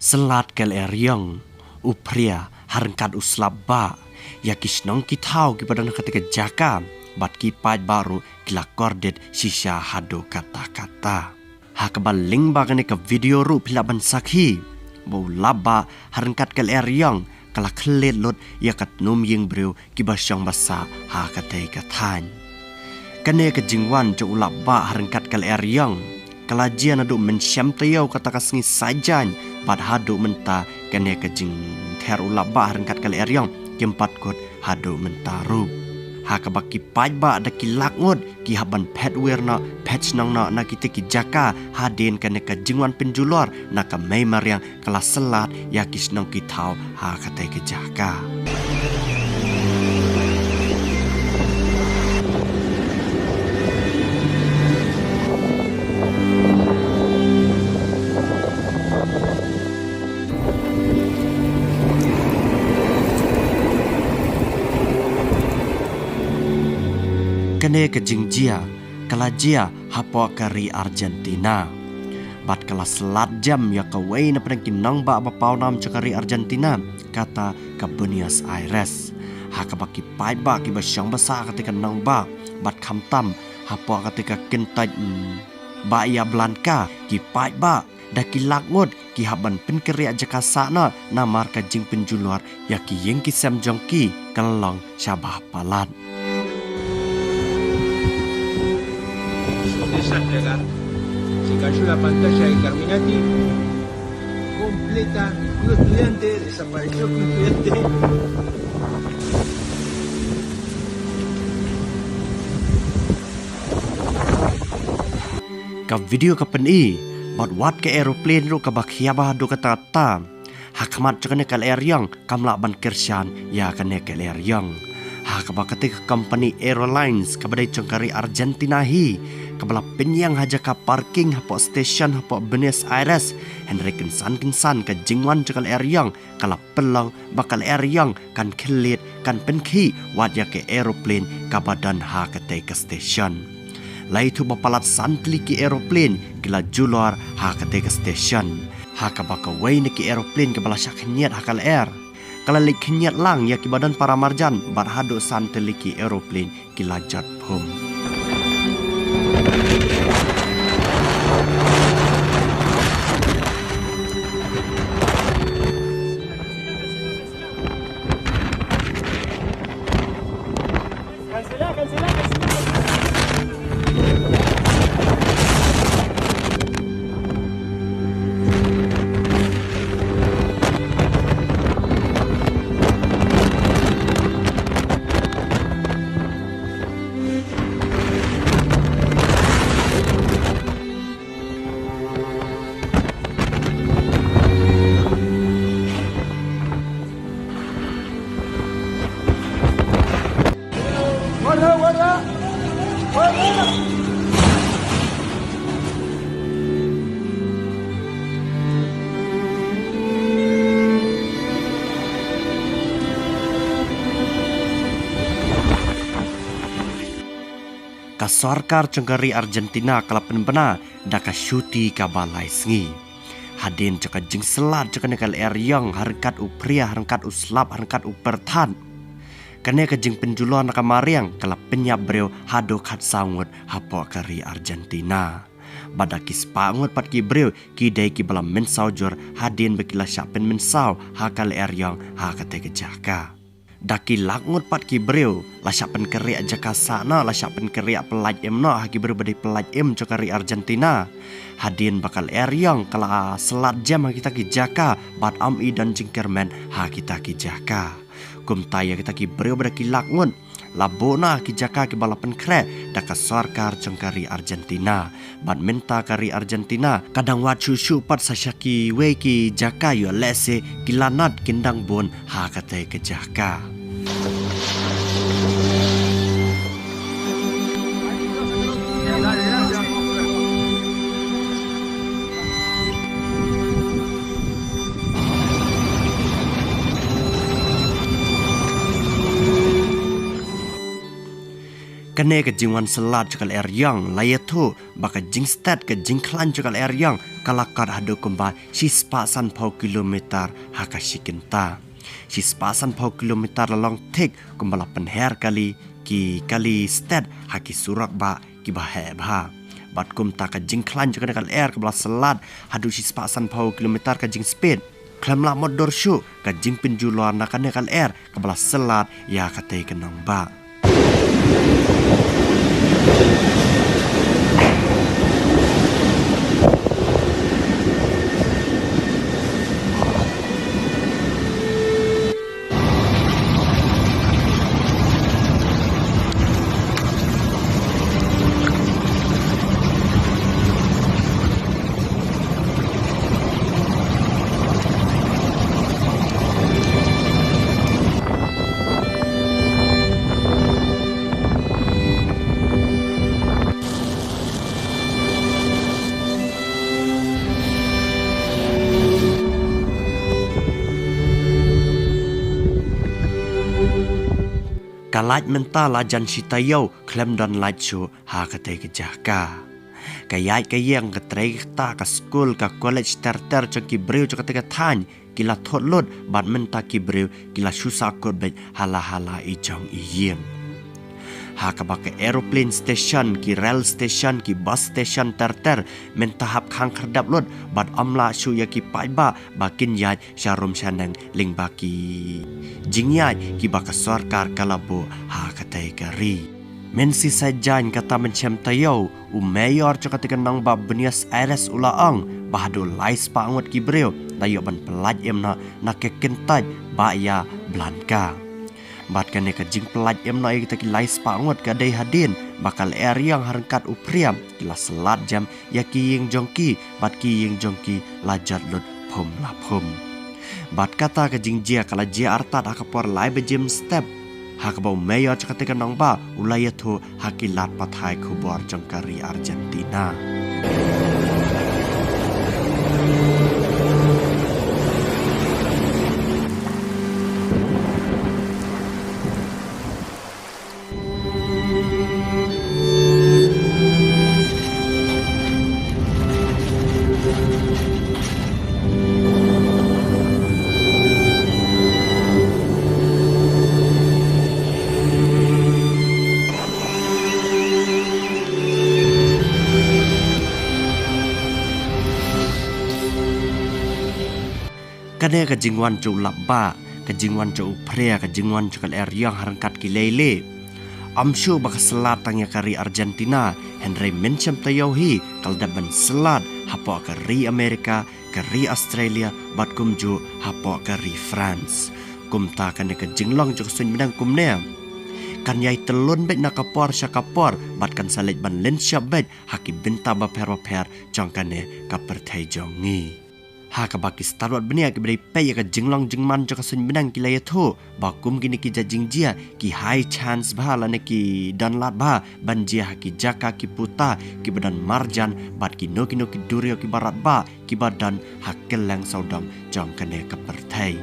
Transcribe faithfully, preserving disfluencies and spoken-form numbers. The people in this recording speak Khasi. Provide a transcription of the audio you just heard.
Slat ka lyer ïong, u phria ha ryngkat u slap bah ïa ki shnong ki thaw kiba don ha kata ka jaka, bad ki paidbah ruh ki la kordit shisha haduh katta katta. Ha kaba lyngba kane ka video ruh phi lah ban sakhi ba u lap bah ha ryngkat ka lyer ïong ka la khyllied lut ïa ka tnum ïing briew kiba shong ba sah ha katei ka thaiñ. Kane ka jingwan jong u lap bah ha ryngkat ka lyer ïong ka la jia naduh mynshem taïew kata ka sngi Saitjaiñ, bad haduh mynta kane ka jingther u lap bah ha ryngkat ka lyer ïong kim pat kut haduh mynta ruh. Ha kaba ki paidbah da ki lak ngut ki hap ban phet wir noh, phet shnong noh na kitei ki jaka hadien kane ka jingwan pynjulor na ka mei mariang ka la slat ïa ki shnong ki thaw ha katei ka jaka. Kane ka jingjia ka la jia hapoh ka ri Argentina, bad ka la slat jem ïa kawei na pdeng ki nongbah ba pawnam jong ka ri Argentina, kata ka Buenos Aires. Ha kaba ki paidbah kiba shong ba sah ha katei ka nongbah, bad khamtam hapoh katei ka kyntoit, mm, Bahía Blanca, ki paidbah da ki lak ngut ki hap ban pynkhreh jaka sah noh namar ka jingpynjulor ïa ki ïing ki sem jong ki ka la long sha bah palat. Un desastre acá. Se cayó la pantalla de Carminati completa, incluido estudiante, desapareció un estudiante. Ka video ka pyni bad wat ka aeroplane ruh kaba khia bha haduh katta katta ha khmat jong kane ka lyer ïong kam lah ban kyrshan ïa kane ka lyer ïong. Ha kaba katei ka company airlines kaba dei jong ka ri Argentina hi kaba la pynïeng ha jaka parking hapoh station hapoh Buenos Aires, hynrei kynsan kynsan ka jingwan jong ka lyer ïong ka la pynlong ba ka lyer ïong kan khyllied, kan pynkhih wat ïa ka aeroplane kaba don ha katei ka station. La ïathuh ba palat san tylli ki aeroplane ki la julor ha katei ka station, ha kaba kawei na ki aeroplane kaba la shah khynñiat ha ka lyer ka la leit khynñiat lang ïa kiba don para marjan, bad haduh san tylli ki aeroplane ki la jot phum. Ka sorkar jong ka ri Argentina ka la pynbna da ka shuti kaba lai sngi. Hadien jong ka jingslat jong kane ka lyer ïong ha ryngkat u phria, ha ryngkat u slap, ha ryngkat u pyrthat, kane ka jingpynjulor na ka mariang ka la pynïap briew haduh khatsaw ngut hapoh ka ri Argentina. Bad da ki spah ngut pat ki briew ki dei kiba la mynsaw jur hadien ba ki la shah pynmynsaw ha ka lyer ïong ha katei ka jaka. Da ki lak ngut pat ki briew la shah pynkhreh jaka sah noh, la shah pynkhreh pyllait im noh ha ki briew ba dei pyllait im jong ka ri Argentina. Hadien ba ka lyer ïong ka la slat jem ha kita ki jaka bad ym i don jingkyrmen ha kita ki jaka. Kumta ïa kita ki briew ba da ki lak ngut la buh noh ha ki jaka kiba la pynkhreh da ka sorkar jong ka ri Argentina. Bad mynta ka ri Argentina ka dang wad shuh shuh pat sa sha kiwei ki jaka, ïoh lehse ki lanot kin dang bun ha katei ka jaka. Kane ka jingwan slat jong ka lyer ïong la ïathuh ba ka jingstet, ka jingkhlaiñ jong ka lyer ïong ka la kot haduh kumba shispah sanphew kilometer ha ka shi kynta. Shispah sanphew kilometer la long thik kumba la pynher kali ki kali stet ha ki surok bah kiba heh bha. Bad kumta ka jingkhlaiñ jong kane ka lyer kaba la slat haduh shispah sanphew kilometer ka jingspeed, khlem lah mutdur shuh ka jingpynjulor na kane ka lyer kaba la slat ïa katei ka nongbah. Ka lait mynta la jan shi taïew khlem don lait shuh ha katei ka jaka. Ka ïaid ka ïeng, ka trei ka ktah, ka skul, ka college ter ter jong ki briew jong katei ka thaiñ ki la thut lut, bad mynta ki briew ki la shu sahkut beit ha la ha la i jong i ïing. Ha kaba ka aeroplane station, ki rail station, ki bus station ter ter mynta hap khang khyrdep lut, bad ym lah shuh ïa ki paidbah ba kin ïaid sha rum sha neng lyngba ki jingïaid kiba ka sorkar ka la buh ha katei ka ri. Mynsi sa jaiñ kata mynshem taïew, u mayor jong katei ka nongbah Buenos Aires u la ong ba haduh lai spah ngut ki briew la ïoh ban pyllait im noh na ka kyntait Bahía Blanca. Bad kane ka jingpyllait im noh ïa kita ki lai spah ngut ka dei hadien ba ka lyer ïong ha ryngkat u phriam ki la slat jem ïa ki ïing jong ki bad ki ïing jong ki la jot lut phum la phum. Bad kata ka jingjia ka la jia artat ha ka por lai baje mynstep, ha kaba u mayor jong katei ka nongbah u la ïathuh ha ki lad pathai khubor jong ka ri Argentina. Kane ka jingwan jong u lap bah, ka jingwan jong u phria, ka jingwan jong ka lyer ïong ha ryngkat ki lei lei, ym shuh ba ka slat tang ïa ka ri Argentina, hynrei mynshem taïew hi ka la dep ban slat hapoh ka ri Amerika, ka ri Australia, bad kumjuh hapoh ka ri France. Kumta kane ka jinglong jong ka suiñ bneng kumne kan ïai tyllun beit na ka por sha ka por, bad kan sa leit ban lynshop beit ha ki bynta bapher bapher jong kane ka pyrthei jong ngi. Ha kaba ki stad wad bniah kiba dei peit ïa ka jinglong jingman jong ka suiñ bneng ki la ïathuh ba kum kine ki jait jingjia ki high chance bha lane ki don lad bha ban jia ha ki jaka ki puta kiba don marjan bad kino kino ki duriaw kiba radbah kiba don ha kylleng sawdong jong kane ka pyrthei.